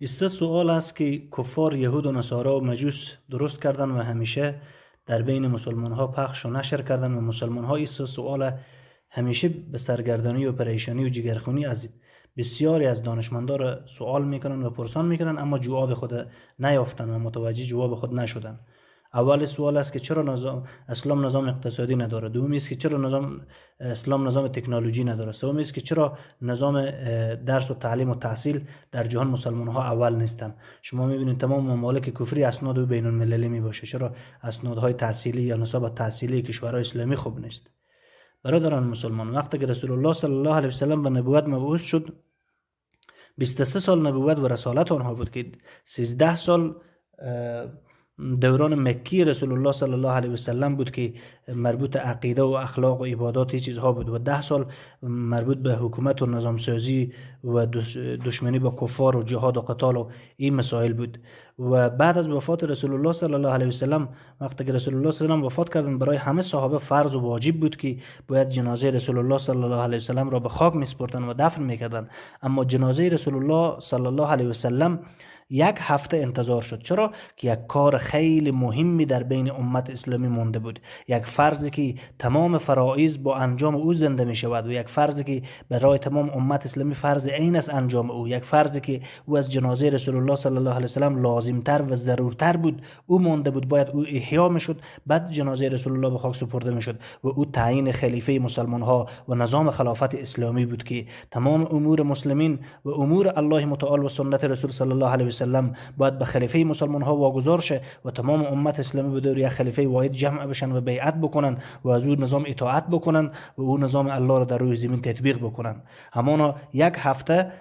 این سه سوال است که کفار، یهود و نصارا و مجوس درست کردن و همیشه در بین مسلمان ها پخش و نشر کردن و مسلمان ها این سه سوال همیشه به سرگردانی و پریشانی و جگرخونی از بسیاری از دانشمندا را سوال میکنن و پرسان میکنن، اما جواب خود نیافتن و متوجه جواب خود نشدن. اول سوال است که چرا نظام اسلام نظام اقتصادی نداره؟ دومی است که چرا نظام اسلام نظام تکنولوژی نداره؟ سومی است که چرا نظام درس و تعلیم و تحصیل در جهان مسلمان ها اول نیستن؟ شما میبینید تمام ممالک کفری اسناد و بین المللی می باشه. چرا اسنادهای تحصیلی یا نصاب تحصیلی کشورهای اسلامی خوب نیست؟ برادران مسلمان، وقتی که رسول الله صلی الله علیه وسلم به نبوت مبعوث شد، 23 سال نبوت و رسالت آنها بود که 13 سال دوران مکی رسول الله صلی الله علیه و سلم بود که مربوط عقیده و اخلاق و عبادات چیزها بود و 10 سال مربوط به حکومت و نظام سازی و دشمنی با کفار و جهاد و قتال و این مسائل بود. و بعد از وفات رسول الله صلی الله علیه و سلم، وقتی که رسول الله صلی الله علیه و وفات کردن، برای همه صحابه فرض و واجب بود که باید جنازه رسول الله صلی الله علیه و سلم را به خاک میسپردن و دفن میکردن. اما جنازه رسول الله صلی الله علیه و سلم یک هفته انتظار شد. چرا که یک کار خیلی مهمی در بین امت اسلامی مانده بود، یک فرضی که تمام فرائض با انجام او زنده می شود و یک فرضی که برای تمام امت اسلامی فرض عین است انجام او، یک فرضی که او از جنازه رسول الله صلی الله علیه و سلم لازمتر و ضرورتر بود، او مانده بود، باید او احیا می شد، بعد جنازه رسول الله به خاک سپرده می شد و او تعیین خلیفه مسلمان ها و نظام خلافت اسلامی بود که تمام امور مسلمین و امور الله متعال و سنت رسول صلی الله علیه و سلم باید به خلیفه مسلمان ها واگذار شه و تمام امت اسلامی به دور یک خلیفه واحد جمع بشن و بیعت بکنن و از او نظام اطاعت بکنن و او نظام الله را در روی زمین تطبیق بکنن. همانا یک هفته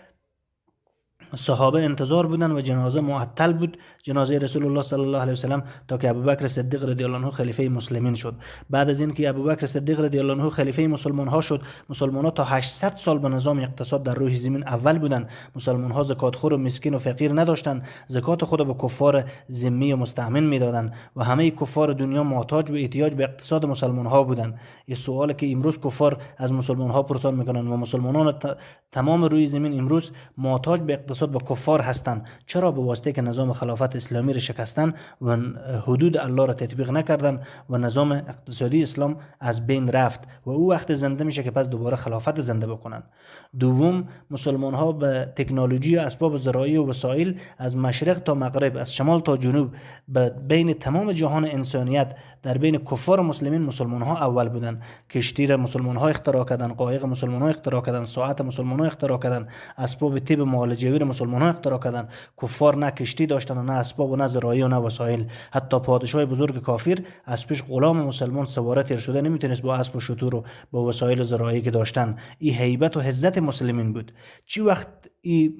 صحابه انتظار بودن و جنازه معطل بود، جنازه رسول الله صلی الله علیه و سلم، تا که ابوبکر صدیق رضی الله عنه خلیفه مسلمین شد. بعد از اینکه ابوبکر صدیق رضی الله عنه خلیفه مسلمان ها شد، مسلمان ها تا 800 سال به نظام اقتصاد در روی زمین اول بودن. مسلمان ها زکات خور و مسکین و فقیر نداشتن، زکات خود به کفار ذمی و مستأمن میدادن و همه کفار دنیا محتاج و احتیاج به اقتصاد مسلمان ها بودن. این سوالی که امروز کفار از مسلمان ها پرسان میکنن و مسلمانان تمام روی زمین امروز محتاج به اقتصاد با کفار هستند. چرا؟ به واسطه که نظام خلافت اسلامی را شکستن و حدود الله را تطبیق نکردن و نظام اقتصادی اسلام از بین رفت و او وقت زنده میشه که پس دوباره خلافت زنده بکنن. دوم، مسلمان ها به تکنولوژی و اسباب زراعی و وسایل از مشرق تا مغرب، از شمال تا جنوب، به بین تمام جهان انسانیت، در بین کفار و مسلمین مسلمان ها اول بودن. کشتی را مسلمان ها اختراع کردن، قایق مسلمان ها اختراع کردن، ساعت مسلمان ها اختراع کردن، اسباب طب معالجوی را مسلمان ها اختراع کردن. کفار نه کشتی داشتن و نه اسباب و نه زراعی و نه وسایل. حتی پادشاه بزرگ کافر از پیش غلام مسلمان سواره تیر شده نمیتونست با اسب و شتر و با وسایل زراعی که داشتن. این هیبت و عزت مسلمین بود. چی وقت ای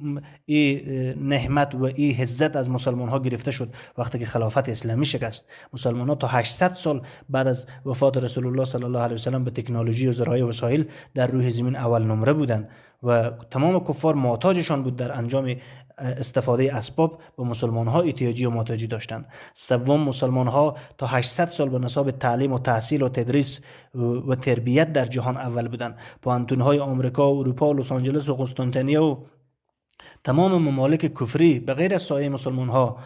نعمت و ای عزت از مسلمان ها گرفته شد؟ وقتی که خلافت اسلامی شکست. مسلمان ها تا 800 سال بعد از وفات رسول الله صلی الله علیه و سلم به تکنولوژی و زراعی و وسایل در روی زمین اول نمره بودند و تمام کفار محتاجشان بود. در انجام استفاده اسباب به مسلمان ها احتیاجی و محتاجی داشتند. سوم، مسلمان ها تا 800 سال به نصاب تعلیم و تحصیل و تدریس و تربیت در جهان اول بودند. پوهنتون های آمریکا و اروپا و لس آنجلس و قسطنطنیه و تمام ممالک کفری به غیر از سایه مسلمان ها،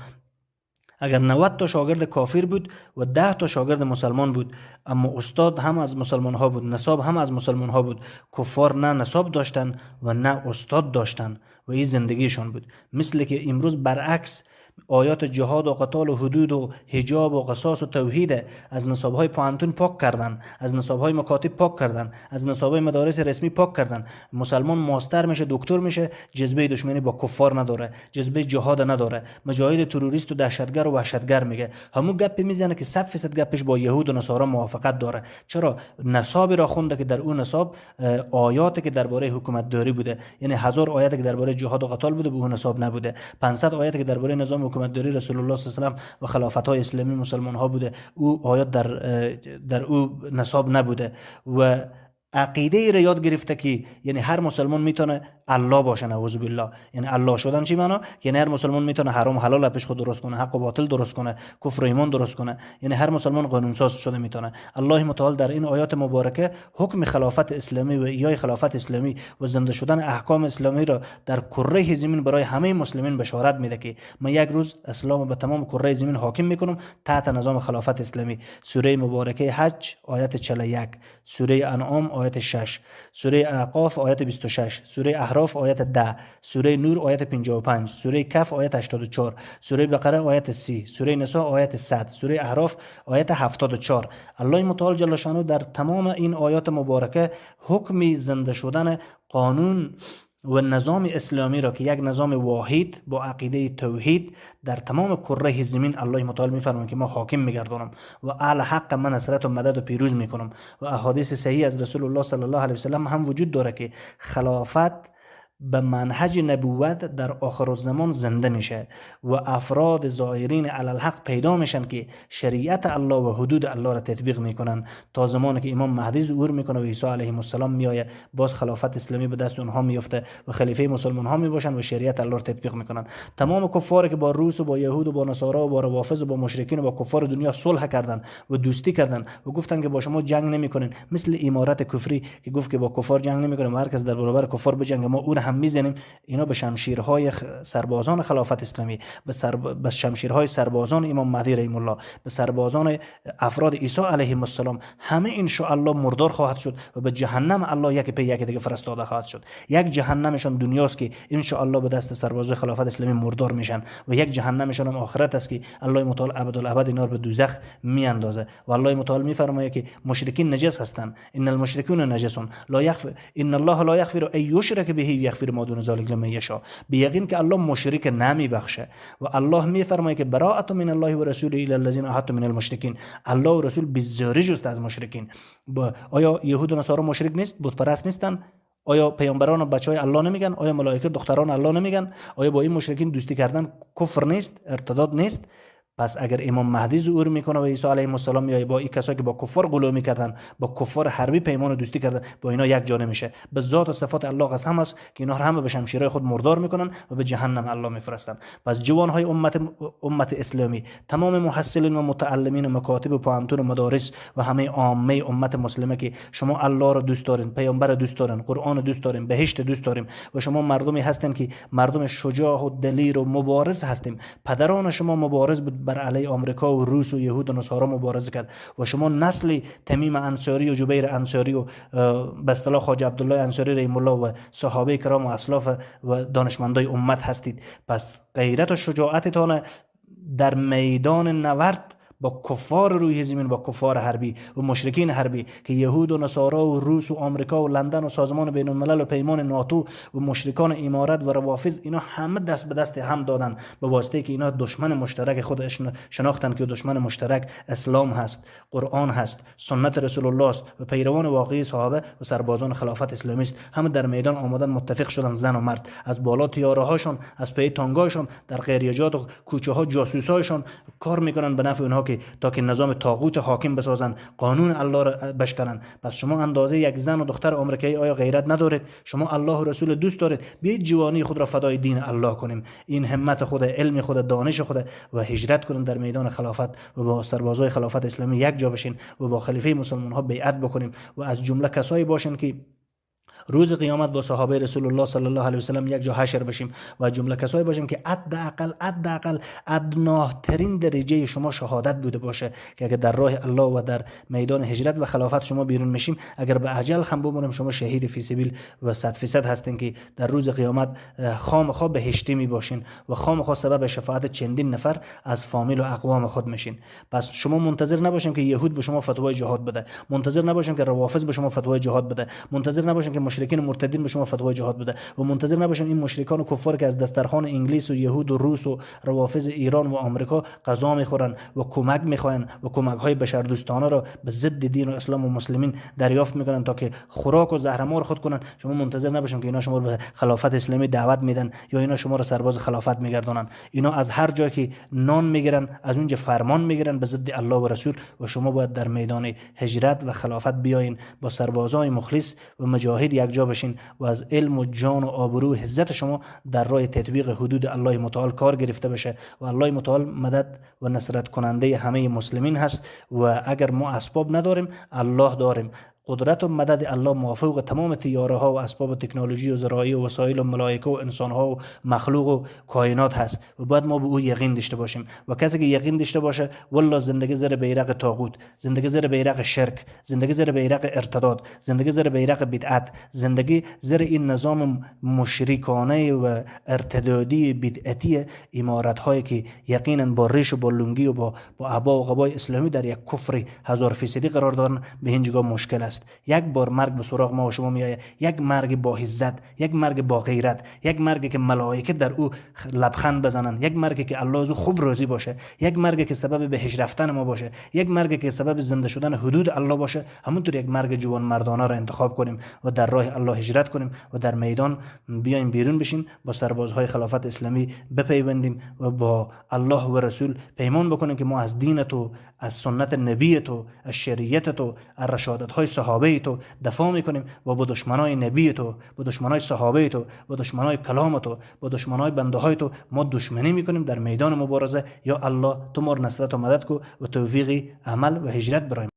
اگر 90 تا شاگرد کافر بود و 10 تا شاگرد مسلمان بود، اما استاد هم از مسلمان ها بود، نصاب هم از مسلمان ها بود. کفار نه نصاب داشتن و نه استاد داشتن و این زندگیشان بود. مثل که امروز برعکس، آیات جهاد و قتال و حدود و حجاب و قصاص و توحید از نصابهای پوهنتون پاک کردن، از نصابهای مکاتب پاک کردن، از نصابهای مدارس رسمی پاک کردن. مسلمان ماستر میشه، دکتر میشه، جذبه دشمنی با کفار نداره، جذبه جهاد نداره، مجاهد تروریست و دهشتگر و وحشتگر میگه، همون گپ میزنه که 100% گپش با یهود و نصارا موافقت داره. چرا؟ نصابی را خونده که در اون نصاب آیاتی که درباره حکومت داری بوده، یعنی 1000 آیات که درباره جهاد و قتال بوده، به اون نصاب نبوده. 500 آیات که درباره نظام حکومتداری رسول الله صلی الله علیه و و خلافت های اسلامی مسلمان ها بوده، او آیات در او نصاب نبوده. و عقیده ای را یاد گرفته که یعنی هر مسلمان میتونه الله باشه، نعوذ بالله. یعنی الله شدن چی معنا؟ یعنی هر مسلمان میتونه حرام و حلال پیش خود درست کنه، حق و باطل درست کنه، کفر و ایمان درست کنه، یعنی هر مسلمان قانون ساز شده میتونه. الله متعال در این آیات مبارکه حکم خلافت اسلامی و ایای خلافت اسلامی و زنده شدن احکام اسلامی را در کره زمین برای همه مسلمین بشارت میده که من یک روز اسلام به تمام کره زمین حاکم میکنم تحت نظام خلافت اسلامی. سوره مبارکه حج آیت 41، سوره انعام آیت 6، سوره اعقاف آیت 26، سوره احراف آیت 10، سوره نور آیت 55، سوره کهف آیت 84، سوره بقره آیت 30، سوره نساء آیت 100، سوره اعراف آیت 74. الله متعال جل شانه در تمام این آیات مبارکه حکم زنده شدن قانون و نظام اسلامی را که یک نظام واحد با عقیده توحید در تمام کره زمین، الله متعال میفرماید که ما حاکم میگردانم و اهل حق من نصرت و مدد و پیروز میکنم. و احادیث صحیح از رسول الله صلی الله علیه وسلم هم وجود داره که خلافت به منهج نبوت در آخر الزمان زنده میشه و افراد ظاهرین علی الحق پیدا میشن که شریعت الله و حدود الله را تطبیق میکنن تا زمانی که امام مهدی ظهور میکنه و عیسی علیه السلام میآید، باز خلافت اسلامی به دست اونها میفته و خلیفه مسلمان ها میباشن و شریعت الله را تطبیق میکنن. تمام کفار که با روس و با یهود و با نصارا و با روافض و با مشرکین و با کفار دنیا صلح کردن و دوستی کردن و گفتن که با شما جنگ نمیکنین، مثل امارت کفری که گفت که با کفار جنگ نمیکنیم و هر کس در برابر کفار بجنگه ما او را هم میزنیم، اینا به شمشیرهای سربازان خلافت اسلامی، به شمشیرهای سربازان امام مهدی رحم الله، به سربازان افراد عیسی علیه السلام، همه ان الله مردار خواهد شد و به جهنم الله یک پی یک دیگه فرستاده خواهد شد. یک جهنمشان دنیاست که ان الله به دست سربازان خلافت اسلامی مردار میشن و یک جهنمشان هم آخرت است که الله متعال ابدالابد اینا به دوزخ میاندازه. و الله متعال میفرماید که مشرکین نجس هستند، ان المشرکون نجس لا یغفر ان الله لا یغفر ان یشرک به یغفر ما دون ذلک لمن یشاء. به یقین که الله مشرک نمیبخشه و الله میفرماید که براءة من الله و رسوله الی الذین عاهدتم من المشرکین. الله و رسول بیزاری جست از مشرکین. آیا یهود و نصارا مشرک نیست؟ بت پرست نیستن؟ آیا پیامبران و بچه های الله نمیگن؟ آیا ملائکه دختران الله نمیگن؟ آیا با این مشرکین دوستی کردن کفر نیست؟ ارتداد نیست؟ پس اگر امام مهدی ظهور میکنه و عیسی علیه السلام میایه، با این کسایی که با کفار غلومی کردن، با کفار حربی پیمان و دوستی کردن، با اینا یک جا نمیشه. به ذات و صفات الله قسم است که اینا همه به شمشیرهای خود مردار میکنن و به جهنم الله میفرستن. پس جوانهای امت اسلامی، تمام محصلین و متعلمین و مکاتب و پوهنتون و مدارس و همه عامه امت مسلمه که شما الله را دوست دارین، پیامبر دوست دارین، قرآن دوست دارین، بهشت دوست داریم و شما مردمی هستین که مردم شجاع و دلیر و مبارز هستیم. پدران شما مبارز بود، بر علیه آمریکا و روس و یهود و نصارا مبارزه کرد و شما نسل تمیم انصاری و جبیر انصاری و به اصطلاح خواجه عبدالله انصاری رحم الله و صحابه کرام و اسلاف و دانشمندای امت هستید. پس غیرت و شجاعتتان در میدان نبرد با کفار روی زمین، با کفار حربی و مشرکین حربی که یهود و نصارا و روس و آمریکا و لندن و سازمان بین الملل و پیمان ناتو و مشرکان امارت و روافض، اینا همه دست به دست هم دادن به واسطه که اینا دشمن مشترک خود شناختن که دشمن مشترک اسلام هست، قرآن هست، سنت رسول الله است و پیروان واقعی صحابه و سربازان خلافت اسلامی است. همه در میدان آمدن، متفق شدن، زن و مرد از بالا طیاره هاشون، از پی تانگاشون، در قریجات و کوچه ها جاسوسایشون کار میکنن به نفع اونها که تا که نظام طاغوت حاکم بسازن، قانون الله را بشکنن. پس شما اندازه یک زن و دختر آمریکایی آیا غیرت ندارید؟ شما الله و رسول دوست دارید؟ بیایید جوانی خود را فدای دین الله کنیم، این همت خود، علم خود، دانش خود و هجرت کنیم در میدان خلافت و با سربازای خلافت اسلامی یک جا بشین و با خلیفه مسلمان ها بیعت بکنیم و از جمله کسایی باشین که روز قیامت با صحابه رسول الله صلی الله علیه و سلم یک جا حشر بشیم و جمله کسایی باشیم که حداقل ادناترین درجه شما شهادت بوده باشه که اگر در راه الله و در میدان هجرت و خلافت شما بیرون میشیم، اگر به اجل هم بمونیم، شما شهید فی سبیل و 100% هستین که در روز قیامت خامخا بهشتی می باشین و خامخا سبب شفاعت چندین نفر از فامیل و اقوام خود میشین. پس شما منتظر نباشیم که یهود به شما فتوای جهاد بده، منتظر نباشیم که روافض به شما فتوای جهاد بده، منتظر نباشیم که مشرکین و مرتدین به شما فتوای جهاد بده و منتظر نباشین این مشرکان و کفار که از دسترخوان انگلیس و یهود و روس و روافض ایران و آمریکا غذا میخورن و کمک میخواین و کمک های بشردوستانه را به ضد دین و اسلام و مسلمین دریافت میکنن تا که خوراک و زهرمار خود کنن. شما منتظر نباشین که اینا شما رو به خلافت اسلامی دعوت میدن یا اینا شما رو سرباز خلافت میگردانن. اینا از هر جا که نان میگیرن، از اونجا فرمان میگیرن به ضد الله و رسول و شما باید در میدان هجرت و خلافت بیاین، با سربازای مخلص و مجاهد یکجا بشین و از علم و جان و آبرو و عزت شما در راه تطبیق حدود الله متعال کار گرفته بشه و الله متعال مدد و نصرت کننده همه مسلمین هست و اگر ما اسباب نداریم، الله داریم. قدرت و مدد الله مافوق تمام طیاره ها و اسباب تکنولوژی و زراعی و وسایل و ملائکه و انسان ها و مخلوق و کائنات هست و باید ما به او یقین داشته باشیم و کسی که یقین داشته باشه، والله زندگی زیر بیرق طاغوت، زندگی زیر بیرق شرک، زندگی زیر بیرق ارتداد، زندگی زیر بیرق بدعت، زندگی زیر این نظام مشرکانه و ارتدادی بدعتی امارت هایی که یقینا با ریش و با لنگی و با عبا و قبای اسلامی در یک کفر 1000 فیصدی قرار دارن، به اینجا مشکل است. یک بار مرگ به سراغ ما و شما میآید. یک مرگ با عزت، یک مرگ با غیرت، یک مرگ که ملائکه در او لبخند بزنن، یک مرگ که الله از او خوب راضی باشه، یک مرگ که سبب بهشت رفتن ما باشه، یک مرگ که سبب زنده شدن حدود الله باشه. همونطور یک مرگ جوان مردانه را انتخاب کنیم و در راه الله هجرت کنیم و در میدان بیایم بیرون بشیم، با سربازهای خلافت اسلامی بپیوندیم و با الله و رسول پیمان بکنیم که ما از دین تو، از سنت نبی تو، از شریعت تو، از رشادت های صحابه تو دفاع میکنیم و با دشمنای نبی تو، با دشمنای صحابه تو، با دشمنای کلام تو، با دشمنای بنده های تو ما دشمنی میکنیم در میدان مبارزه. یا الله، تو ما نصرت و مدد کو و توفیق عمل و هجرت برایم.